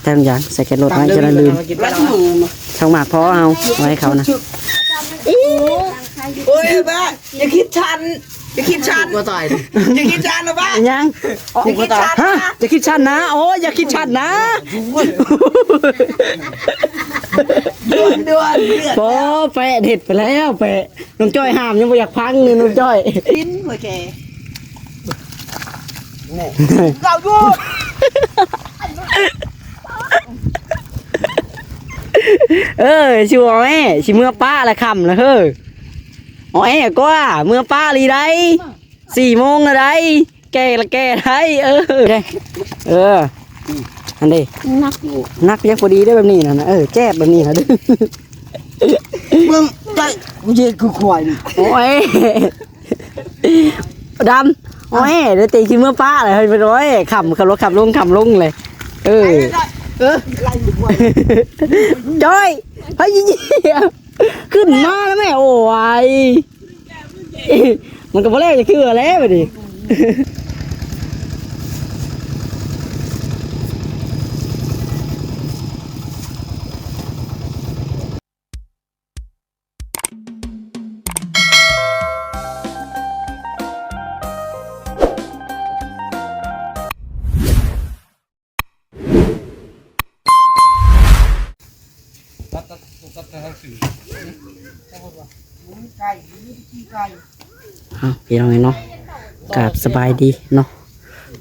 ແຕ່ທຸງຢາງໃສ່ແກະລົດໄວ້ ຈະໄດ້ລືມ. ຊອກໝາກພໍເອົາໄວ້ໃຫ້ເຂົານະ. ໂອ້ຍ ບ້າ ຢ່າຄິດຊັ້ນ ຢ່າຄິດຊັ້ນ ບໍ່ຕາຍ ຢ່າຄິດຊັ້ນນະ ບ້າ ຫຍັງ? ຢ່າຄິດຊັ້ນນະ ຮະ ຢ່າຄິດຊັ້ນນະ ໂອ້ຍ ຢ່າຄິດຊັ້ນນະ. ດ່ວນໆ ເດືອດ ພໍ ແປະເຮັດໄປແລ້ວ ແປະ ນ້ອງຈ້ອຍຫ້າມຍັງບໍ່ຢາກຟັງເລີຍ ນ້ອງຈ້ອຍ. ກິນ ໂອເຄ ເວົ້າຢູ່. ເອີ ຊິເອົາແອ ຊິເມືອປະລະ ຄ່ຳລະເຮີ. ເອົາແອກວ່າ ເມືອປະລີໄດ໋ ສີ່ໂມງລະໄດ໋ ແກ່ລະແກ່ໄດ້. ເອີ ເອີ ອັນເດ ໜັກຢູ່ ໜັກຍັງພໍດີເດີ້ ແບບນີ້ນະ. ເອີ ແຈບແບບນີ້ນະ. ເບິ່ງໃຈ ກູເຈັບຄືຄວາຍນີ້. ໂອ້ຍ ດຳ ໂອ້ຍ ດຽວຕີຂີ້ເມືອປະເລີຍ ເຮີ້ຍ ໂອ້ຍ ຄ່ຳ ຄ່ຳລົງ ຄ່ຳລົງ ຄ່ຳລົງເລີຍ. ເອີ ເອີ ໄລ່ຢູ່ ຈ້ອຍ ເຮີ້ຍ ຂຶ້ນມາແລ້ວແມ່. ໂອ້ຍ ມັນກໍບໍ່ແລ້ວຈັກເທື່ອແລ້ວບັດນີ້. ອ້າວ ພີ່ນ້ອງເອີຍເນາະ ກາບສະບາຍດີເນາະ.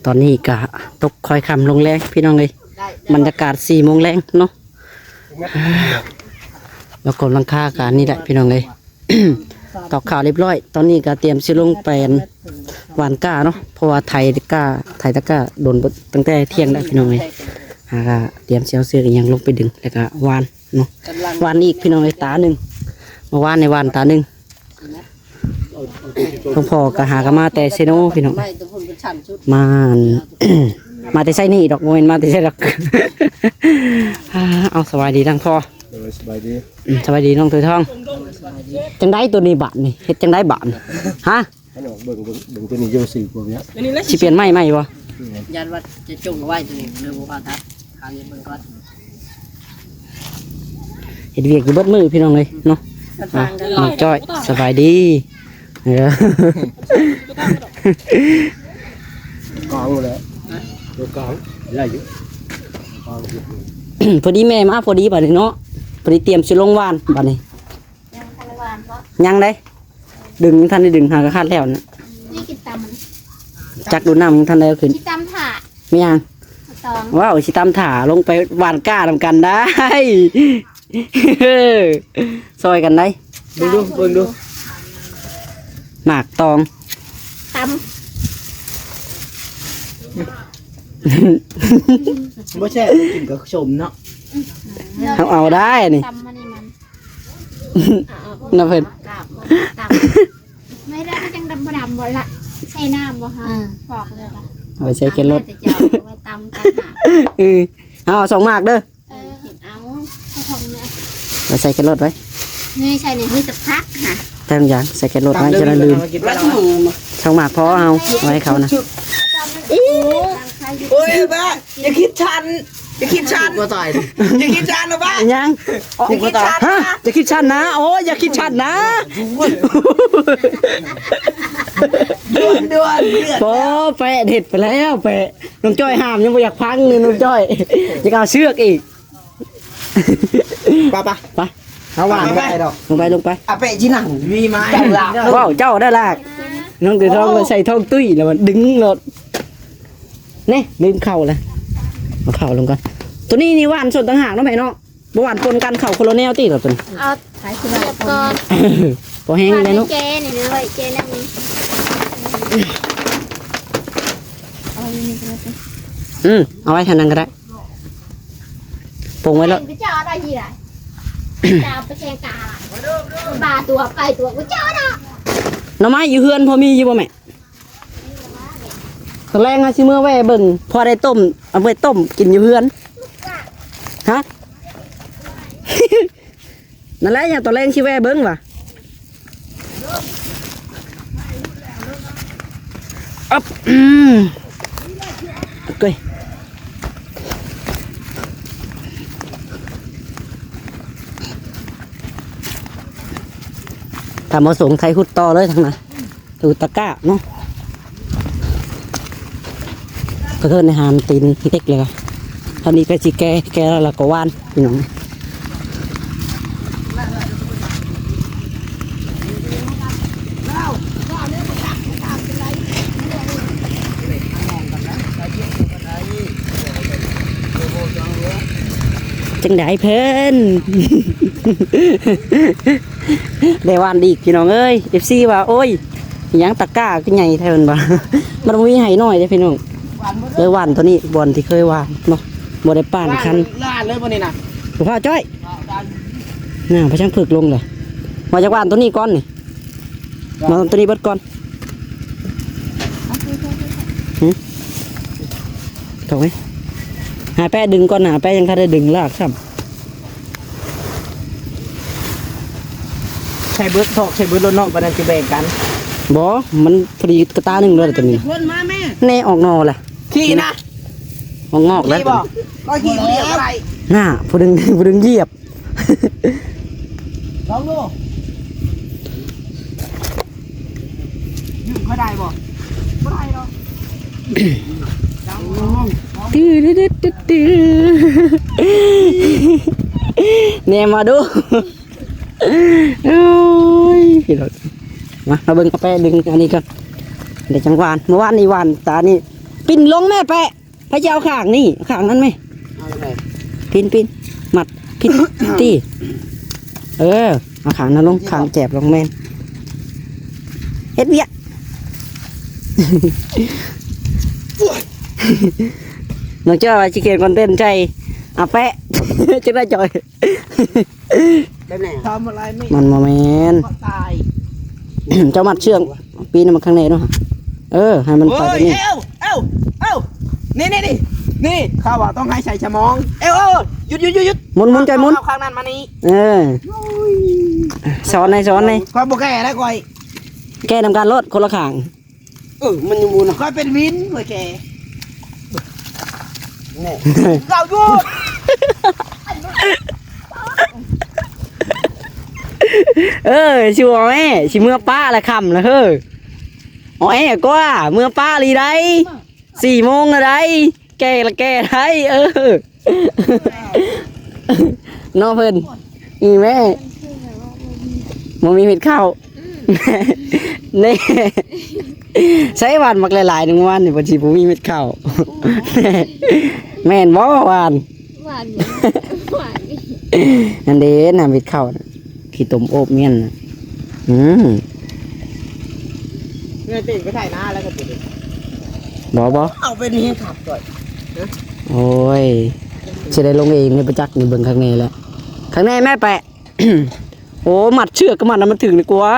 ຕອນນີ້ກະຕົກຄ່ອຍຄ່ຳລົງແລງ ພີ່ນ້ອງເອີຍ ບັນຍາກາດສີ່ໂມງແລງເນາະ. ແລ້ວກໍຫຼັງຄາກະນີ້ແຫຼະ ພີ່ນ້ອງເອີຍ ຕອກຂ້າວລຽບຮ້ອຍ. ຕອນນີ້ກະຕຽມຊິລົງໄປຫວ່ານກ້າເນາະ ເພາະວ່າໄຖກ້າ ໄຖຕະກ້າດົນ ຕັ້ງແຕ່ທ່ຽງແລ້ວ ພີ່ນ້ອງເອີຍ. ຫາກະຕຽມຊິເອົາເຊືອກອີ່ຫຍັງລົງໄປດຶງ ແລ້ວກະຫວ່ານເນາະ ຫວ່ານອີກ ພີ່ນ້ອງເອີຍ ຕາໜຶ່ງ. ເມື່ອວານນີ້ຫວ່ານຕາໜຶ່ງ. ຫຼວງພໍ່ກໍຫາກໍມາແຕ່ເຊໂນພີ່ນ້ອງ ມາ ມາແຕ່ໄຊນີ້ດອກ ບໍ່ແມ່ນມາແຕ່ໄສດອກ. ເອົາ ສະບາຍດີທັງພໍ່. ໂດຍ ສະບາຍດີ. ອືມ ສະບາຍດີນ້ອງເສືອທອງ. ຈັ່ງໃດໂຕນີ້ບາດນີ້ ເຮັດຈັ່ງໃດບາດນີ້ ຮະ? ເບິ່ງ ເບິ່ງ ເບິ່ງໂຕນີ້ຢູ່ຊື່ກວ່າເນາະ ຊິປ່ຽນໄມ້ໃໝ່ບໍ່? ຢ້ານວ່າຈະຈົ່ງເອົາໄວ້ໂຕນີ້ ເລີຍບໍ່ພາຕັດ ຫາເງິນເບິ່ງກ່ອນ. ເຮັດວຽກຢູ່ເບິດມື້ພີ່ນ້ອງເອີຍເນາະ. ນ້ອງຈ້ອຍ ສະບາຍດີ. ເອີ ກາງແລ້ວ ກາງໄດ້ຢູ່ ກາງ. ພໍດີແມ່ມາພໍດີບາດນີ້ເນາະ ພໍດີຕຽມຊິລົງຫວ່ານບາດນີ້. ຍັງບໍ່? ຍັງເດ້ ດຶງ ຍັງທັນໄດ້ດຶງ ຫາກະຄາດແລ້ວນະ. ນີ້ກິນຕຳມັນ ຈັກດູດນ້ຳ ຍັງທັນໄດ້ເອົາຂຶ້ນ ຊິຕຳຖ້າ. ແມ່ນຫຍັງ? ຕອງ ວ້າວ ຊິຕຳຖ້າ ລົງໄປຫວ່ານກ້ານຳກັນໄດ້ ຊ່ອຍກັນໄດ້. ເບິ່ງດູ ເບິ່ງດູ ໝາກຕອງ ຕຳ ບໍ່ແຊບ ກິນກັບສົ້ມເນາະ. ເຮົາເອົາໄດ້ນີ້ ຕຳອັນນີ້ມັນ ນະເພິ່ນ ຕຳ ຕຳ ແມ່ນແລ້ວ ມັນຈັ່ງດຳບໍ່ດຳບໍ່ລະ ໃສ່ນ້ຳບໍ່ຫາ ອືມ ປອກເລີຍລະ ເອົາໄປໃສ່ແຄລົດ ຕຳແຕ່ເຈົ້າ ເອົາໄວ້ຕຳກັນຫາ. ເອີ ເອົາສອງໝາກເດີ ເອີ ເອົາ ເອົາຂອງແມ່ ໄປໃສ່ແຄລົດໄວ້ ນີ້ໃສ່ນີ້ ມີແຕ່ຜັກຫາ ແຕ່ທຸງຢາງ ໃສ່ແຄລົດໄວ້ ຈະໄດ້ລືມ. ຊອກໝາກພໍເອົາໄວ້ໃຫ້ເຂົານະ. ໂອ້ຍ ບ້າ ຢ່າຄິດຊັ້ນ ຢ່າຄິດຊັ້ນ ບໍ່ຕາຍ ຢ່າຄິດຊັ້ນນະ ບ້າ ຫຍັງ? ຢ່າຄິດຊັ້ນ ຮະ ຢ່າຄິດຊັ້ນນະ ໂອ້ຍ ຢ່າຄິດຊັ້ນນະ. ດ່ວນໆ ເດືອດ ພໍ ແປະເຮັດໄປແລ້ວ ແປະ ນ້ອງຈ້ອຍຫ້າມຍັງບໍ່ຢາກຟັງເລີຍ ນ້ອງຈ້ອຍ ຢາກເອົາເຊືອກອີກ. ໄປ ໄປ ໄປ ເຮົາວ່າໄປ ໄປດອກ ລົງໄປ ລົງໄປ. ອາເປະຈິນັງ ມີມາ ເຈົ້າລາກ ເວົ້າເຈົ້າໄດ້ລາກ. ນ້ອງເສືອທອງ ໂອ້ ມັນໃສ່ທ້ອງຕຸ້ຍແລ້ວມັນດຶງໂລດ. ນີ້ ລືມເຂົ້າລະ ເອົາເຂົ້າລົງກ່ອນ. ໂຕນີ້ນີ້ຫວ່ານສົດຕ່າງຫາກເນາະ ແມ່ເນາະ ບໍ່ຫວ່ານປົນກັນ ເຂົ້າຄົນລະແນວຕິລະໂຕນີ້. ເອົາ ໄປຊິໄປກ່ອນ ພໍແຫ້ງແລ້ວເນາະ ແກນີ້ນະ ໄວ້ແກນັ້ນນີ້. ອືມ ເອົາໄວ້ທາງນັ້ນກໍໄດ້ ປົງໄວ້ໂລດ. ໄປເຈົ້າເອົາໄດ້ທີ່ໃດ ເຈົ້າໄປແຂ່ງກາ ບາຕົວໄປຕົວ ບໍ່ເຈົ້າເນາະ. ໜໍ່ໄມ້ຢູ່ເຮືອນພໍມີຢູ່ບໍ່ແມ່? ຕອນແລງຫາຊິເມືອແວ່ເບິ່ງ ພໍໄດ້ຕົ້ມ ເອົາໄປຕົ້ມກິນຢູ່ເຮືອນ. ຮະ? ນັ້ນແຫຼະ ຫຍັງຕອນແລງຊິແວ່ເບິ່ງວ່າ ອັບ ອືມ ໂອເຄ ໂອ້ຍ ຖ້າບໍ່ສົງໄຖຫຸດຕໍ່ເລີຍທາງນັ້ນ ຫຸດຕະກ້າເນາະ ກະເທີນໃນຫາມຕີນເຫຼັກເລີຍ. ທາງນີ້ໄປຊິແກ່ ແກ່ແລ້ວກະຫວ່ານ ພີ່ນ້ອງ. ຈັ່ງໃດເພິ່ນ ໄດ້ຫວ່ານອີກ ພີ່ນ້ອງເອີຍ. ເອັຟຊີວ່າ ໂອ້ຍ ຫຍັງຕະກ້າຄືໃຫຍ່ແທ້ ເພິ່ນວ່າ ມັນບໍ່ມີໄຮ່ນ້ອຍເດ້ ພີ່ນ້ອງ. ເລີຍຫວ່ານໂຕນີ້ ບ່ອນທີ່ເຄີຍຫວ່ານເນາະ ບໍ່ໄດ້ປານຄັນ ລ້ານເລີຍບໍ່ນີ້ນະ ບໍ່ພາຈ້ອຍ ນ້າພະຊ່າງຝຶກລົງເລີຍ. ວ່າຈະຫວ່ານໂຕນີ້ກ່ອນນີ້ ມາໂຕນີ້ເບິດກ່ອນ. ຫຶ ຖອກໄວ້ ຫາແປະດຶງກ່ອນນະ ແປະຍັງທັນໄດ້ດຶງລາກຊ້ຳ. ໃສ່ເບິດ ຖອກໃສ່ເບິດໂລດເນາະ ບາດນັ້ນຊິແບ່ງກັນ. ບໍ່ ມັນພໍດີກະຕ່າໜຶ່ງໂລດ ໂຕນີ້ ຄົນມາແມ່ ແນ່ ອອກໜໍ່ລະ ຂີ້ນະ ອອກງອກແລ້ວ ບໍ່ ກໍຂີ້ເລີຍບໍ່ໄດ້ ໜ້າ ຜູ້ດຶງ ຜູ້ດຶງຢຽບ. ລອງດູ ຢືມຂ້ອຍໄດ້ບໍ່? ບໍ່ໄດ້ດອກ. ຕື້ ຕື້ ຕື້ ຕື້ ແນມມາດູ. ໂອ້ຍ ພີ່ນ້ອງ ມາ ມາເບິ່ງກາແຟດຶງອັນນີ້ກ່ອນ ໄດ້ຈັ່ງຫວ່ານ. ເມື່ອວານນີ້ຫວ່ານຕານີ້ ປິ່ນລົງແມ່ແປະ. ໃຜຈະເອົາຂ້າງນີ້ ຂ້າງນັ້ນແມະ ເອົາຈັ່ງໃດ? ປິ່ນ ປິ່ນ ມັດຜິດຕິ. ເອີ ເອົາຂ້າງນັ້ນລົງ ຂ້າງແຈບລົງ ແມ່ນ ເຮັດວຽກ. ນ້ອງຈ້ອຍວ່າຊິຂຽນຄອນເທັນໃສ່ອາແປະ ຈັ່ງໃດຈ້ອຍ? ແບບໃດ? ທຳອະໄລແມ່? ມັນບໍ່ແມ່ນ ເຈົ້າມັດເຊືອກ ປີນມາຂ້າງໃນເນາະ. ເອີ ໃຫ້ມັນໄປແບບນີ້. ເອົ້າ ເອົ້າ ເອົ້າ ນີ້ ນີ້ ນີ້ ນີ້ ເຂົາວ່າຕ້ອງໃຫ້ໃສ່ສະໝອງ. ເອົ້າ ເອົ້າ ຢຸດ ຢຸດ ຢຸດ ຢຸດ ໝຸນ ໝຸນ ຈ່ອຍໝຸນ ເອົາຂ້າງນັ້ນມານີ້. ເອີ ໂອ້ຍ ສອນໃຫ້ ສອນໃຫ້. ຂ້ອຍບໍ່ແກ້ແລ້ວຂ້ອຍ ແກ້ນຳກັນໂລດ ຄົນລະຂ້າງ. ເອີ ມັນຍັງບໍ່ນະ ຂ້ອຍເປັນວິນ ຂ້ອຍແກ່. ແນ່ ເຈົ້າຢູ່. ເອີ ຊິເອົາແອ ຊິເມືອປະລະ ຄ່ຳລະເຮີ້. ເອົາແອກວ່າ ເມືອປະລີໄດ໋ ສີ່ໂມງລະໄດ໋ ແກ່ລະແກ່ໄດ້. ເອີ ເນາະເພິ່ນ ອີແມ່ ບໍ່ມີເມັດເຂົ້າ. ອືມ ແນ່ ໃຊ້ຫວ່ານບັກຫຼາຍໆ ໜຶ່ງວັນນີ້ ບໍ່ຊິບໍ່ມີເມັດເຂົ້າ. ໂອ້ຍ ແມ່ນບໍ່ຫວ່ານ? ຫວ່ານຢູ່ ຫວ່ານຢູ່. ອັນເດ້ນຳເມັດເຂົ້າ ຂີ້ຕົມໂອບມ້ຽນ. ອືມ ເມື່ອເຕັງໄປໄຖນາແລ້ວກໍຕິດ. ບໍ່ ບໍ່ ເອົາໄປນີ້ໃຫ້ຂັບກ່ອນ. ໂອ້ຍ ຊິໄດ້ລົງເອງເລີຍ ປະຈັກນີ້ ເບິ່ງຂ້າງໃນແລ້ວ ຂ້າງໃນແມ່ແປະ. ໂອ້ ມັດເຊືອກກໍມັດໃຫ້ມັນຖືກດີກວ່າ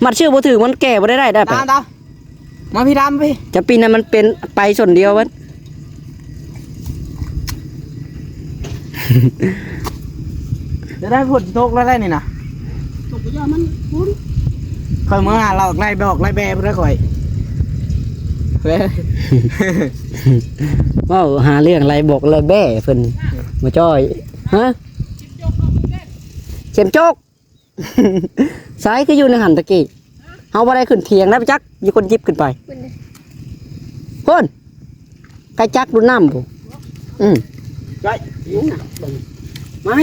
ມັດເຊືອກບໍ່ຖືກມັນແກ່ບໍ່ໄດ້ ໄດ້ ໄດ້ໄປ. ຕາມ ຕາມ ມາພີ່ ດຳພີ່ ຈະປິ່ນໃຫ້ມັນເປັນໄປຊົນດຽວເບິດ. ຈະໄດ້ຝົນຕົກແລ້ວໄດ໋ນີ້ນະ ຕົກກໍຢ່າມັນພຸ້ນ. ຂ້ອຍເມືອຫາລອກໄລ່ບອກໄລ່ແບພຸ້ນລະຂ້ອຍ ເວົ້າຫາເລື່ອງໄລ່ບອກໄລ່ແບເພິ່ນ ມາຈ້ອຍ. ຮະ ເຂັມຈົກ ໃສຄືຢູ່ໃນຫັ້ນຕະກີ້ ເຮົາບໍ່ໄດ້ຂຶ້ນຖຽງນະ ໄປຈັກ ມີຄົນຫຍິບຂຶ້ນໄປ. ພຸ້ນ ໄກ່ຈັກດູດນ້ຳພຸ້ນ. ອືມ ໄດ້ ມາ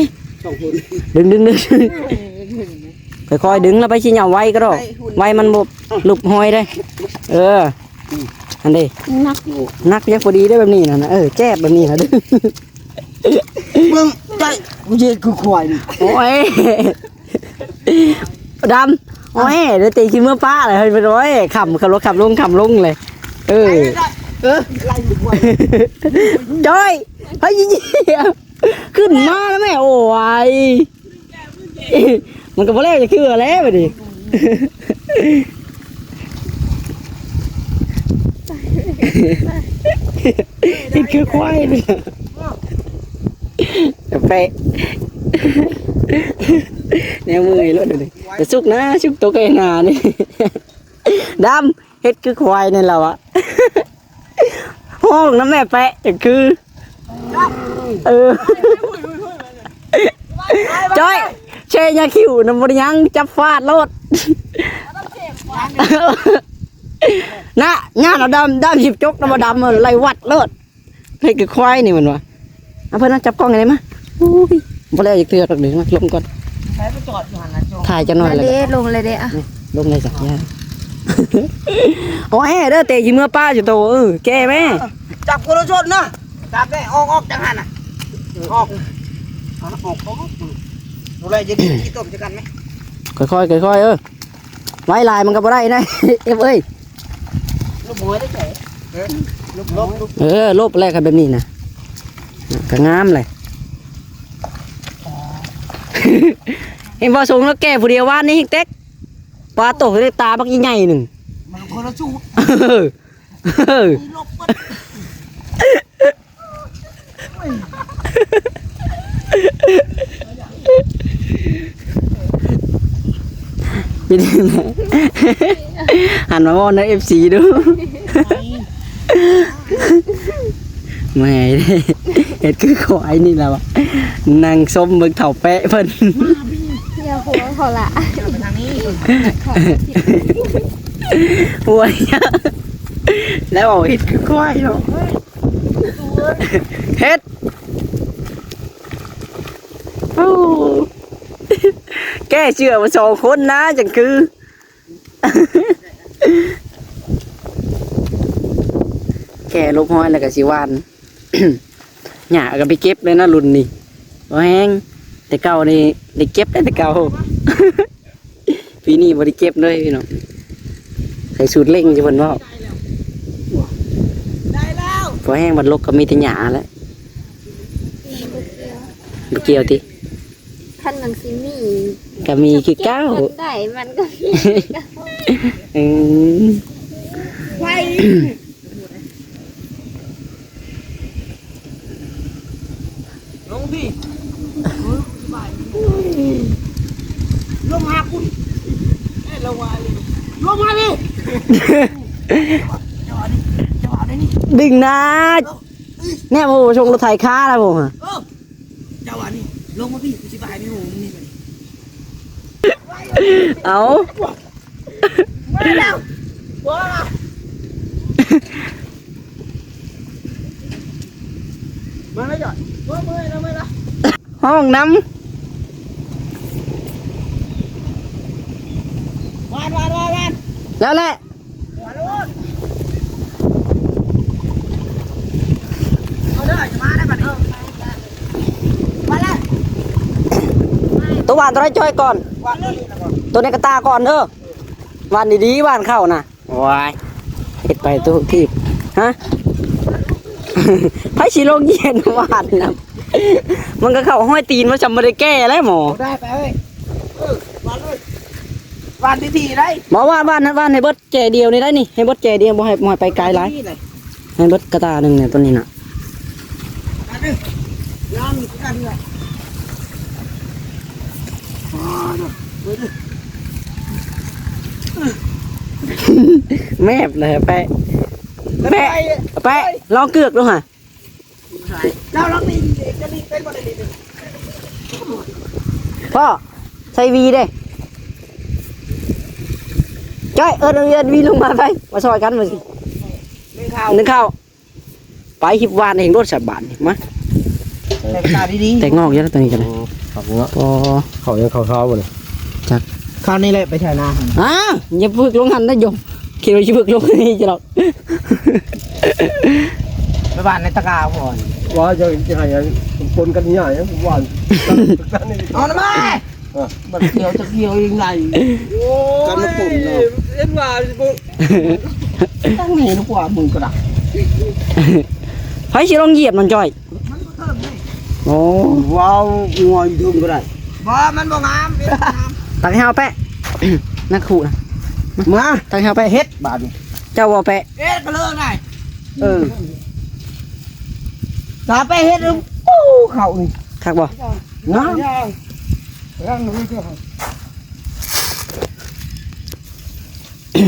ສອງຄົນ ດຶງ ດຶງ ດຶງ ຄ່ອຍໆ ດຶງ ແລ້ວໄປຊິຫຍັບໄວກໍດອກ ໄວມັນບໍ່ຫຼຸບຫອຍເດ້. ເອີ ອັນເດ້ ໜັກຢູ່ ໜັກຍັງພໍດີເດ້ ແບບນີ້ນະ. ເອີ ແຈບແບບນີ້ນະ. ເບິ່ງ ໃຈ ກູເຢັນຄືຄວາຍນີ້. ໂອ້ຍ ດຳ ໂອ້ຍ ດຽວຕີຂີ້ເມືອປ້າເລີຍ ເຮີ້ຍ ເພິ່ນ ໂອ້ຍ ຄ່ຳ ຂັບລົດ ຂັບລົງ ຂັບລົງເລີຍ. ເອີ ໄລ່ ໄລ່ ໄລ່ ຈ້ອຍ ເຮີ້ຍ ຂຶ້ນມາແລ້ວແມ່. ໂອ້ຍ ມັນກໍບໍ່ແລ້ວຈັກເທື່ອແລ້ວບັດນີ້. ເຮັດຄືຄວາຍນີ້ ແປະ ແນວເມື່ອຍໂລດນີ້. ແຕ່ສຸກນະ ສຸກໂຕໄກໜ້ານີ້. ດຳ ເຮັດຄືຄວາຍນີ້ລະວະ. ຮ້ອງນຳແມ່ແປະ ຈັ່ງຄື ເອີ ຈ້ອຍ. ເອີຍ ຍາຄິວນຳບໍ່ໄດ້ຫຍັງ ຈັບຟາດໂລດ ນະ ຍານເອົາດຳ ດຳສິບຈົກນຳບໍ່ດຳ ໄລ່ວັດໂລດ. ເຮັດຄືຄວາຍນີ້ມັນວ່າ ເອົາເພິ່ນມາຈັບກ້ອງໃຫ້ແດ່ມາ. ໂອ້ຍ ບໍ່ແລ້ວຈັກເທື່ອດອກນີ້ ມາລົງກ່ອນ ໃຜໄປຈອດຢູ່ຫັ້ນນະ ຖ່າຍຈັກໜ່ອຍແລ້ວ ເດ້ ລົງເລີຍເດ້ ອະ ນີ້ ລົງເລີຍຊະ ໂອ້ຍ ເດີ ເຕະຂີ້ເມືອປ້າຢູ່ໂຕ ເອີ ແກ່ແມ່ ຈັບຄົນລະຊົນເນາະ ຈັບໄດ້ ອອກ ອອກຈາກຫັ້ນນະ ອອກ ອອກ ອອກ ໂຕໃດຈະກິນຂີ້ຕົມໃສ່ກັນແມ ຄ່ອຍໆ ຄ່ອຍໆ ເອີ. ໄວ້ຫຼາຍມັນກໍບໍ່ໄດ້ນະ ເອັຟເອີຍ ລົບຫົວໄດ້ໃສ ເອີ ລົບ ລົບ ລົບ ເອີ ລົບແລ້ວຄັນແບບນີ້ນະ ກໍງາມແຫຼະ ເຫັນບໍ່ ຊົງແລ້ວແກ່ຜູ້ດຽວ ວານນີ້ແຮງເຕັກ ປາໂຕໄດ້ຕາບັກໃຫຍ່ໜຶ່ງ ມັນຄົນລະສູດ ເອີ ເອີ ມີລົບເບິດ. ເປັນຈັ່ງໃດ ຫັນມາເວົ້ານຳເອັຟຊີດູ ເມື່ອຍເດ້ ເຮັດຄືຄວາຍນີ້ລະວະ ນັ່ງຊົມເບິ່ງເຖົ້າແປະເພິ່ນ ຢ່າຫົວເຂົາລະ ຫົວ ແລ້ວເອົາເຮັດຄືຄວາຍເນາະ. ເຮັດ ໂອ້ ແກ່ເຊື່ອມາສອງຄົນນະ ຈັ່ງຄື ແກ່ລົບຮອຍແລ້ວກໍຊິຫວ່ານ ຫຍ້າກໍໄປເກັບເລີຍນະ ລຸ້ນນີ້ ບໍ່ແຮງ ແຕ່ເກົ່ານີ້ໄດ້ເກັບແຕ່ເກົ່າ. ປີນີ້ບໍ່ໄດ້ເກັບເລີຍພີ່ນ້ອງ ໃສ່ສູດເລັ່ງທີ່ເພິ່ນເວົ້າ ພໍແຮງບັດລົກກໍມີແຕ່ຫຍ້າແຫຼະ ບໍ່ກ່ຽວຕິ ຄັນມັນຊິມີ ກໍມີຄືເກົ່າ ຄັນໄດ້ມັນກໍມີຄືເກົ່າ ອືມ ໄວ ລົງພີ້ ລົງຫາຄຸນ ເອີ ລົງມາພີ້ ລົງມາພີ້ ດຶງນະ ແນມ ໂອ້ ຊົງລົດໄຖຄາແລ້ວ ເອີ ເຈົ້າວ່ານີ້ ລົງມາພີ້ ກູຊິໄປໃຫ້ມີຫູມຶງນີ້ ເອົາ ມາແລ້ວ ວ້າ ມາແລ້ວຈ້ອຍ ເມື່ອຍແລ້ວ ເມື່ອຍແລ້ວ ຮ້ອງນຳ ຫວານ ຫວານ ຫວານ ຫວານ ແລ້ວແຫຼະ ຫວານໂລດ ເອົາເດີ ຈະມາແລ້ວບັດນີ້ ມາແລ້ວ ໂຕຫວານໂຕໃດຈ່ອຍກ່ອນ ຫວານໂຕນີ້ລະກ່ອນ ໂຕໃນກະຕ່າກ່ອນເດີ ຫວານດີໆ ຫວານເຂົ້ານະ ໂອ້ຍ ເຮັດໄປຕູ້ທີບ ຮະ ໃຜຊິລົງຫຽນຫວ່ານນຳ ມັນກໍເຂົ້າຮອຍຕີນວ່າຊຳບໍ່ໄດ້ແກ່ແລ້ວໝໍ ເອົາໄດ້ໄປເອີຍ ເອີ ຫວ່ານເລີຍ ຫວ່ານທີໆໄດ໋ ບໍ່ ຫວ່ານ ຫວ່ານ ຫວ່ານໃຫ້ເບິດແຈດຽວນີ້ໄດ໋ນີ້ ໃຫ້ເບິດແຈດຽວ ບໍ່ໃຫ້ ບໍ່ໃຫ້ໄປໄກຫຼາຍ ໃຫ້ເບິດກະຕ່າໜຶ່ງນີ້ ໂຕນີ້ນະ ແມບເລີຍແປະ ແປະ ແປະ ລອງເກືອກດູຫາ ເຈົ້າລອງນີ້ ຈະນີ້ເປັນບໍ່ໄດ້ນີ້ ພໍ່ ໃສ່ຫວີເດ້ ຈ້ອຍ ເອີ້ນ ເອີ້ນຫວີລົງມາໄປ ມາຊ່ອຍກັນ ມາຊິ ໜຶ່ງເຂົ້າ ໜຶ່ງເຂົ້າ ໄປ ຮີບຫວ່ານເອງໂລດສະບາດນີ້ ມາ ແຕກຕາດີໆ ແຕກງອກຢູ່ແລ້ວ ໂຕນີ້ກໍໄດ້ ໂອ້ ຄັກເນາະ ອໍ ເຂົ້າຍັງເຂົ້າເຊົ້າບໍ່ນີ້ ຈັກ ຄາວນີ້ແຫຼະໄປໄຖນາ ອ້າວ ຢ່າຝຶກລົງຫັ້ນນະໂຍມ ຄິດວ່າຊິຝຶກລົງນີ້ຈະດອກ ໄປຫວ່ານໃນຕະກາພຸ້ນ ວ່າຈະ ຈະໃຫ້ອັນປົນກັນຫຍັງຫຍັງຫວ່ານ ເອົານະມາ ເອີ ມັນຂຽວຈະຂຽວຈັ່ງໃດ ໂອ້ຍ ກັນມາປຸ້ນເນາະ ເຫັນວ່າຊິບໍ່ ຕັ້ງນີ້ນະກວ່າມຶງກໍໄດ້ ໃຜຊິລອງຢຽບມັນຈ້ອຍ ມັນບໍ່ເຖິງນີ້ ໂອ້ ວ້າວ ງົວຢູ່ເທິງກໍໄດ້ ບໍ່ ມັນບໍ່ງາມ ເຮັດບໍ່ງາມ ຕັກໃຫ້ເຮົາແປະ ນັກຂູດນະ ມາ ຕັກໃຫ້ເຮົາແປະ ເຮັດບາດນີ້ ເຈົ້າບໍ່ແປະ ເຮັດກະເລີນໄດ ເອີ ຖ້າໄປເຮັດ ປູ ເຂົ້ານີ້ ຄັກບໍ່ ງາມ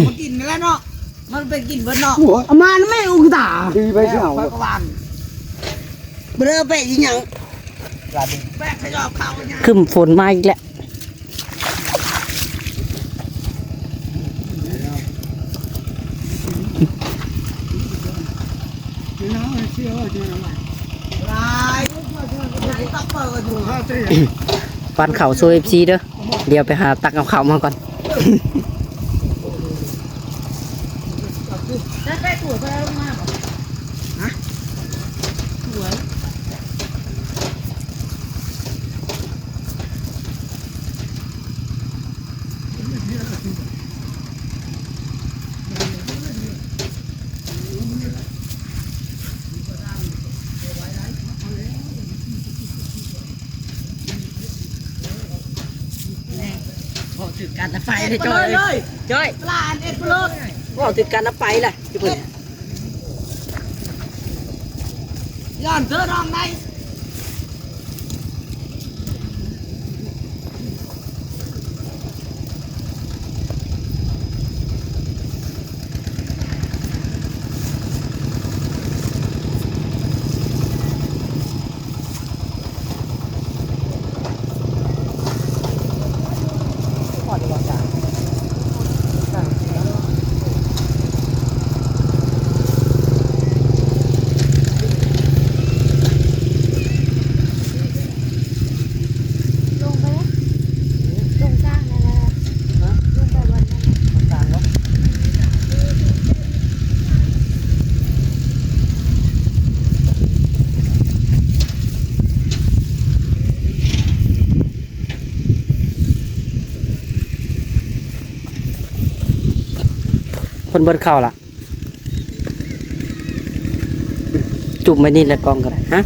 ມັນກິນໄປແລ້ວເນາະ ມັນໄປກິນເບິດເນາະ ໂອ້ຍ ເອົາມານະແມ່ອຸກະຕາ ດີໄປຊິເອົາ ຂ້ອຍກໍວ່າ ບໍ່ໄດ້ເອົາແປະອີຫຍັງ ແປະຂະຫຍອບເຂົ້າຫຍັງ ຄຶ້ມຝົນມາອີກແລ້ວ ປັ້ນເຂົ້າສູ່ເອັຟຊີເດີ ດຽວໄປຫາຕັກເອົາເຂົ້າມາກ່ອນ. ເວົ້າຖືກການລະໄຟເລີຍ ຈ້ອຍເອີຍ ຈ້ອຍ ປາອັນເອັດໂປໂລດ ເວົ້າຖືກການລະໄຟລະ ຢູ່ເພິ່ນ ຍ້ອນເທີນ້ອງໄດ້. ລົງໄປ ລົງກາງນັ້ນແຫຼະ ຮະ ລົງໄປວັດນັ້ນ ກາງເນາະ. ເພິ່ນເບິດເຂົ້າລະ ຈຸ່ມໄວ້ນີ້ແຫຼະ ກ້ອງກໍໄດ້ ຮະ.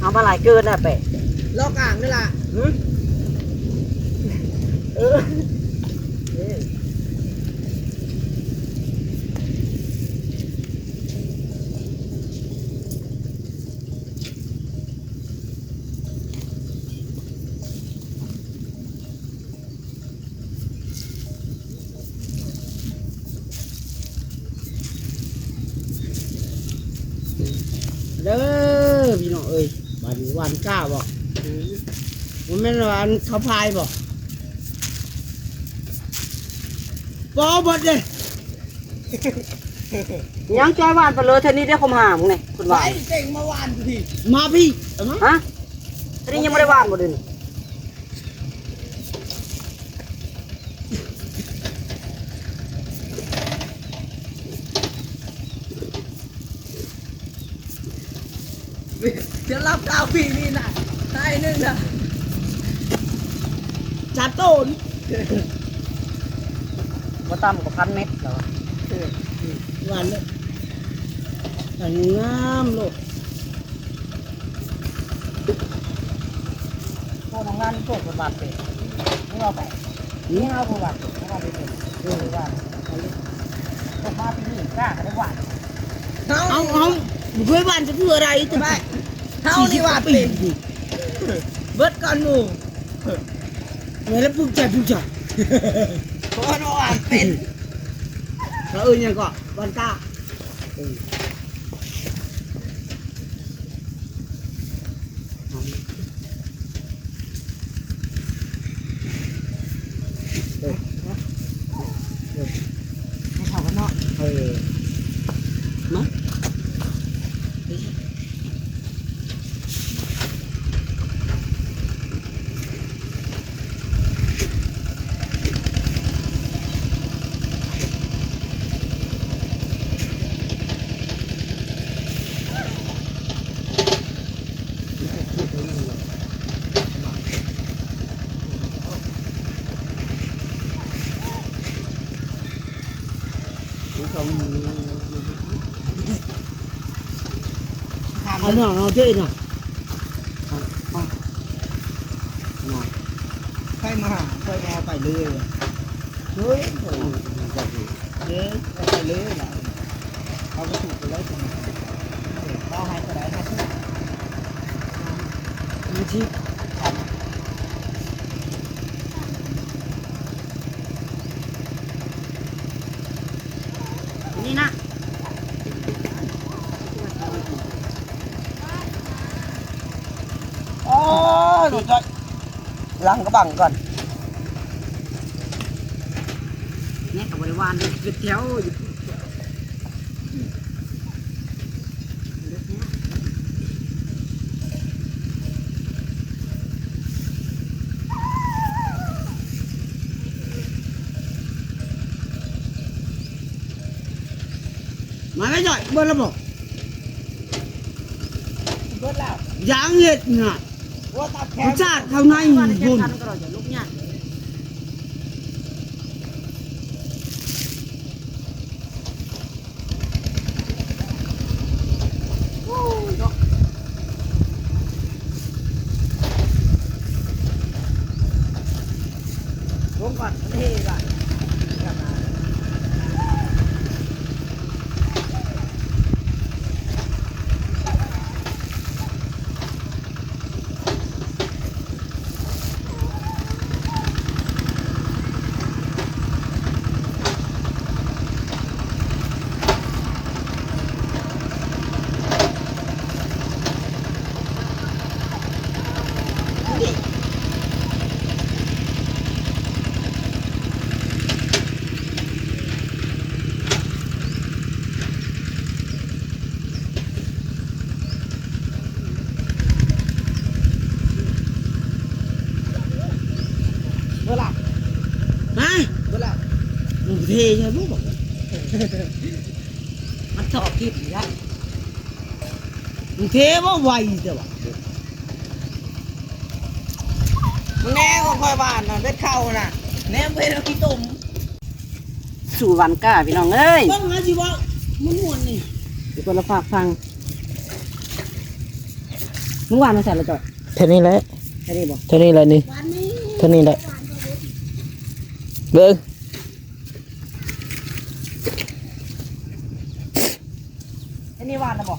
ເອົາມາຫຼາຍເກີນແລ້ວເປ້ ລອກອ່າງນີ້ລະ ຫື ເອີ ເອີ. ເດີ ພີ່ນ້ອງເອີຍ ບາດນີ້ຫວ່ານກ້າບໍ່? ອືມ ບໍ່ແມ່ນວ່າອັນເຂົ້າພາຍບໍ່? ບໍ່ ເບິດເດ້. ຍັງຈ້ອຍຫວ່ານໄປເລີຍ ເທື່ອນີ້ໄດ້ຄົມຫາມຶງນີ້ ເພິ່ນວ່າ ໄປເຕັງມາຫວ່ານຢູ່ພີ້ ມາພີ້ ເອົາມາ ຮະ ເທື່ອນີ້ຍັງບໍ່ໄດ້ຫວ່ານບໍ່ເດນີ້? ຈະລັບເກົ້າປີນີ້ນະ ໄດ້ໜຶ່ງນະ ຈັດໂຕນ ບໍ່ຕ່ຳກວ່າພັນເມັດແລ້ວ ຫວ່ານເລີຍ ງາມໂລດ. ໂອ້ ນ້ອງງານໂຕເພິ່ນຫວ່ານເປັນ ເອົາໄປ ນີ້ເຮົາບໍ່ຫວ່ານເປັນ ເຮົາຫວ່ານບໍ່ເປັນ ເອີ ຫວ່ານ ເອົາເລີຍ ອອກມາປີນີ້ກ້າກໍໄດ້ຫວ່ານ ເຮົາ ເຮົາ ເຮົາບໍ່ເຄີຍຫວ່ານຈັກເທື່ອໃດ ແຕ່ວ່າເຮົານີ້ຫວ່ານເປັນ ເບິດກ່ອນໝູ່ ແມ່ນແລ້ວ ປຶກໃຈ ປຶກໃຈ ເພິ່ນຫວ່ານເປັນ ເຂົາເອີ້ນຫຍັງເກາະ ຫວ່ານກ້າ ເອີ. ເອີ ໃຫ້ເຂົ້າກັນເນາະ ເອີ ມາ. ເ ເອົາເນາະ ເອົາເດີເນາະ ໃຜມາຫາ ໃຜມາເອົາໄປເລີຍ ເອີ ເອີ ເອົາໄປເລີຍລະ ເອົາໄປຖືກໄປໄວ້ຕົງນັ້ນ ເອົາໃຫ້ກໍໄດ້ ນີ້ນະ ໂອ້ຍ ລົງໄປ ຫຼັງກະບັງກ່ອນ ແມ່ກໍບໍ່ໄດ້ຫວ່ານເລີຍ ເປັນແຖວຢູ່. ມາແມ່ຈ້ອຍ ເບິດແລ້ວບໍ່? ເບິດແລ້ວ ຢ່າງເຮັດນະ ໂອ້ ຕັດແຂນ ເຂົາຈາດເຂົ້າໃນພຸ້ນ. ໂອ້ຍເນາະ ລົງກ່ອນ ມັນເທກ່ອນ. ເບິ່ງລະ ຮະ ເບິ່ງລະ ມຶງເທໃສ່ບໍ່ ມັນຊອກກິນຢູ່ໄດ໋ ມຶງເທບໍ່ໄວແຕ່ວ່າ ມຶງແນ່ຂອງຂ້ອຍຫວ່ານນະ ເບັດເຂົ້ານະ ແນ່ບໍ່ເຫັນເອົາຂີ້ຕົມ. ສູ່ຫວ່ານກ້າພີ່ນ້ອງເອີຍ ເບິ່ງເອົາຊິເວົ້າມ່ວນໆນີ້ ຢູ່ຄົນລະພາກຝັ່ງ ມຶງຫວ່ານມາໃສ່ລະຈອຍ ແຖວນີ້ແຫຼະ ແຖວນີ້ບໍ່ ແຖວນີ້ແຫຼະນີ້ ແຖວນີ້ແຫຼະ ເບິ່ງ ແຖວນີ້ຫວ່ານລະບໍ່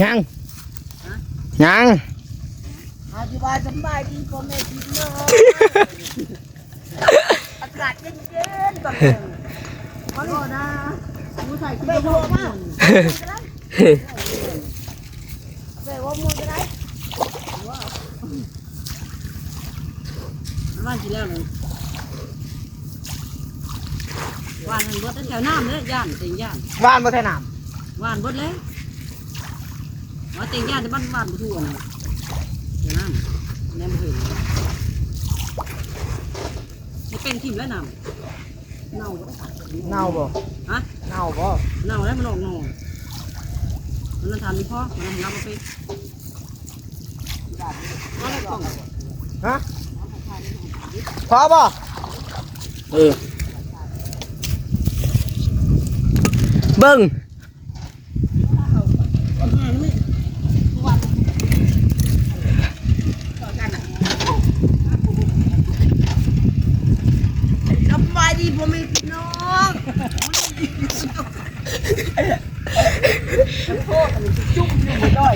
ຍັງ ຮະ ຍັງ ອະທິບາຍສະບາຍດີພໍ່ແມ່ພີ່ນ້ອງ. ອາກາດເຢັນໆ ຕອນແລງ ມານີ້ນະ ໝູໃສ່ກິນ ໄປຫົວມາ ໄປຫົວໝູກໍໄດ້ ຫວ່ານຊິແລ້ວນີ້ ຫວ່ານຫັ້ນເບິດແຖວນ້ຳເດ້ ຢ້ານ ເຕັງຢ້ານ ຫວ່ານບໍ່ແຖວນ້ຳ ຫວ່ານເບິດແລ້ວ. ວ່າແຕ່ງຢ່າງແຕ່ບ້ານ ບ້ານບໍ່ທົ່ວນະ ແນວນັ້ນ ແນວບໍ່ເຫັນ ມັນເປັນຖິ້ມແລ້ວນຳ ເນົ່າບໍ່ໄດ້ຂາຍ ເນົ່າບໍ່? ຮະ? ເນົ່າບໍ່? ເນົ່າແລ້ວມັນອອກໜໍ່ ມັນທານບໍ່ພໍ ມັນທຳບໍ່ເປັນ ມາແລ້ວກ່ອງ ຮະ? ພໍບໍ່? ເອີ ເບິ່ງ ສະບາຍດີພໍ່ແມ່ພີ່ນ້ອງ ໂທດ ຈຸ້ມຢູ່ບໍ່ໄດ້.